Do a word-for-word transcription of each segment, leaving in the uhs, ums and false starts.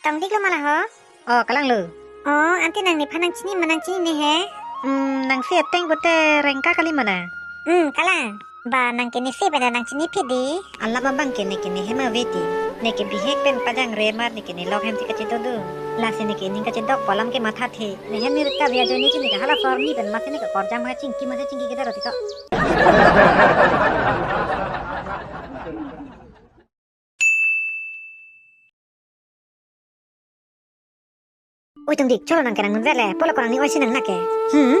Tongdik lo ma la ho? Oh, kalang lo. Oh, ante nang nephan nangchini ma nangchinine he? Hmm, nangsi ateng pute Rengka kali ma na? Hmm, kalang. Ba nang ke nesi pen nangchini phi di? Alam abang ke ne ke nehem ave ti. Ne ke bihek pen pajangre mar ne ke nelok hem si kachedo do. Lasi ne ke ning kachedok pu alam ke mathathe. Nehem ne rit kave ajoine si ne ke hala sor ni pen masi ne ke korjang ma chingki masi chingki kedar ti ko. Oi Tongdik, cholo nang ke nangnunvet le, polo ko nangning oi si nang na ke. Hmm?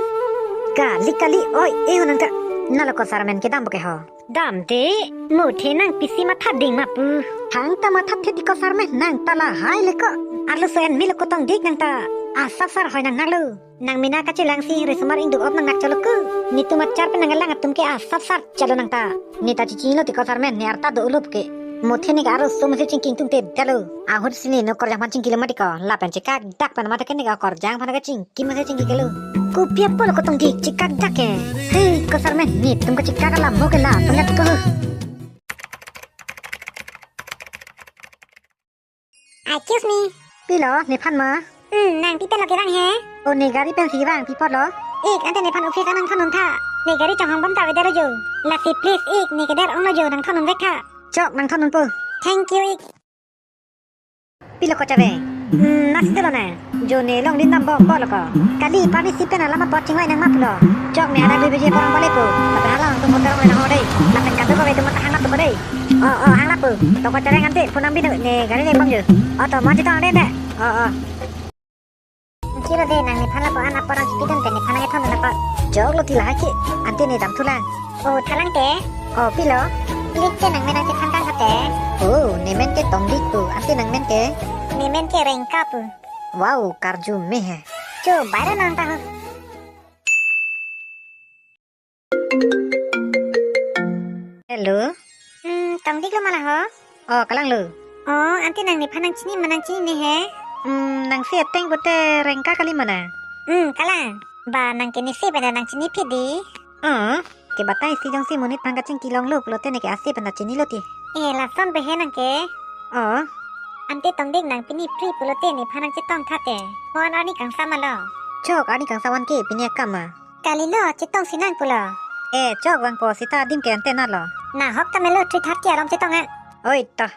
Kali kali oi, eh ho nang ta. Nalo ko sarmen kedam bo ke ho. Damde, muthe nang pisi matha ding ma pu. Thangta mathathe ti ko sarmen, nang ta lahai le ko. Arloso en melo ko Tongdik nang ta. Asap sar hoi nang nang lo. Nang mina kachelang si risomar ingduk op nang nak cholo ko. Netum achar pen nanglang atum ke asap sar chalo nang ta. Ne ta chichinilo ti ko sarmen, ne arta do ulup ke. Muthe ne ke arloso masi chingki ingtungte dalo. Ahut si ne no korjang aphan chingkilo mati ko. Lapen chekak dak pen mati ke ne ke korjang aphan ke chingki masi chingki kelo. Kopi apot lo ko Tongdik chekak dak ke. Hei ko sarmen, netum kachekak alam mo ke la, panyat ko. Excuse me. Pilo, nephan ma? Hmm, nang pi pen lo kevang he? O, ne gari pensi vang, pi apot lo? Ik, ante nephan office an nangthondun tha. Ne gari chonghong bom ta avedetlo jo. Lasi please ik, ne keder onglo jo, nangthondun vek tha. Chok, nangthondun po. Thank you ik. Pilo ko chave? Hmm, nasi dolo na. Jo ne longdin dam bom apot lo ko. Kali parni si pen alam apot chingvai nang ma pulo. Chok ne ada dui baje porong bale po. Lapen hala nangtum hotel rong nang ho dei. Lapen kado ko ve tum ta hang nang tu ko dei. Oh, oh, hang lapu. To ko chareng ante phone nang bino ne gari le bom jo. Oh, to mati to ande de. Oh, oh. Chiro de nang nephan lapu-an apor nangchipidun pen nephan nangkethondun apot. Choklo ti lahai ke. Ante ne damthulang. Oh, thalang te. Oh, pilo. Please te nangmen nangchethan kang kate. Oh, nemen ke Tongdik pu. Ante nangmen ke? Nemen ke Rengka pu. Wow, karju me he. Cho, baira nang ta ho. Hello. Hmm, Tongdik lo ma la ho? Oh, kalang lo. Oh, ante nang nephan nangchini ma nangchinine he? Hmm, nangsi ateng pute Rengka kali ma na? Hmm, kalang. Ba nang ke nesi pen nangchini phi di? Oh, ke batai si jongsi monit aphan kachingki longlo pulote ne ke ase pen ta chinilo ti. Eh, lason pe he nang ke? Oh. Ante Tongdik nang pini free pulote nephan nangchetong tha te. Mo-an arni kangsam ma lo? Chok, arni kangsam an ke pini akam ma. Kalilo, chetong si nang pulo. Eh, chok vangpo sita adim ke ante na lo. Na hok ta melo three thirty along chetong a. Oi ta.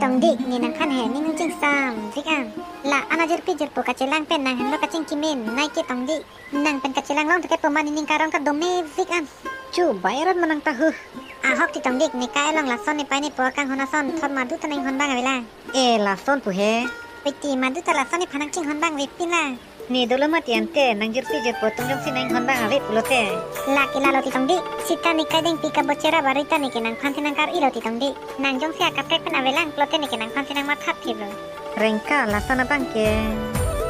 Tongdik, ne nangphan he ning chingsam, dik an. La-an ajirpi jirpo kachelang pen nang henlo kachingki min, nai ke Tongdik. Nang pen kachelang long teke poma nening karong kadome dik an. Chu, bayaran ma nang ta hu. Ahok ti Tongdik, ne kai along lason nepei nepo akanghon ason thot madu ta nang inghon bang avelang. Eh, lason pu he. Piti madu ta lason nephan nangchinghon bang avepin la. Ne dolo mati ante, nang jirpi jirpo atum jongsi nang inghon bang ave pulote. La ke lalo ti Tongdik, sita ne kai dengpi kabochera barita ne ke nangphan si nang kar-ilo ti Tongdik. Nang jongsi akaprek pen avelang pulote ne ke nangphan si nang mathat thip lo. Rengka lason abang ke.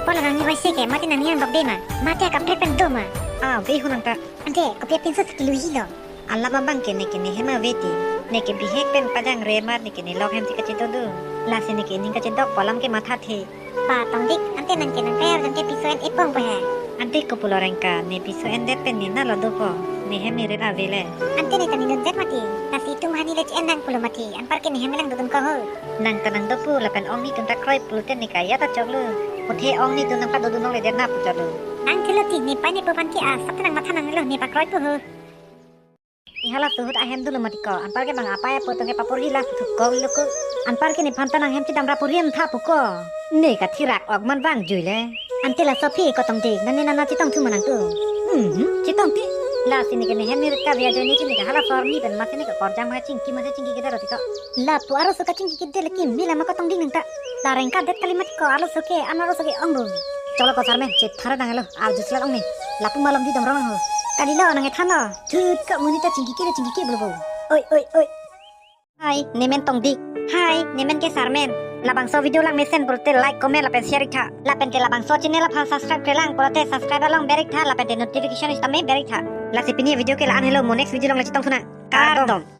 Polo nang ni hoisi ke, mati nang ni ang bok de ma. Mati akaprek pen do ma. Ah, ve hu nang ta. Ante, kopi apinso si kilu hilo. Alam abang ke ne ke nehem ave ti. Ne ke bihek pen pajangre mar ne ke nelok hem si kachedo do. Lasi ne ke ning kachedok pu alam ke mathathe. Pa Tongdik, ante nang ke nang kayar jong ke piso en-e pong po he. Ante kopulo Rengka, ne piso endet pen ne na lo dopo. Nehem ne ret ave le. Ante ne ta ne dundet mati. Lasi itum hani le che-en nang pulo mati. Anpar ke nehem lang dodun ko ho. Nang ta nang dopo lapen ong netum ta kroi pulote ne kaya ta choklo. Puthe ong netum nang padodun longledet na pu choklo. Nang thilo ti nepei nepo aphan ke asap ta nang matha nangnelo, ne pakroi po ho. Ne halaso ahut ahem dolo mati ko. Anpar ke bang apai apo atum ke paporhi lang puthuk kong lo ko. Anpar ke nephan ta nang hem chedam ra porhi em tha pu ko. Ne kathirak ok man vang jui le. Ante laso aphi ko Tongdik, nang ne nana chetong thu ma nang tu. Hmm, chetong ti. Lasi ne ke nehem ne rit kave ajoine si ne ke hala sor ni pen masi ne ke korjang ma chingki masi chingki kedar ti ko. Lapu arloso kachingki kedet le kimi la ma ko Tongdik nang ta. La Rengka det kali mati ko arloso ke, an arloso ke ong bung. Cholo ko sarmen, chethan ra nanglo, arju slat ong ne. Lapu malom di dom rong ho. Kalilo nang ethan lo. Thut ka monit ta chingki ke le chingki ke bulu bulu. Oi, oi, oi. Hai, nemen Tongdik. Hai, nemen ke sarmen. Labangso video lang mesen pulote like, comment, lapen share ik tha. Lapen ke labangso channel aphan subscribe kre lang pulote subscribe along ber ik tha, lapen te notification sitame ber ik tha. Lasi pini video ke la-an helo, mo next video along le chetong thu nang. Kardom.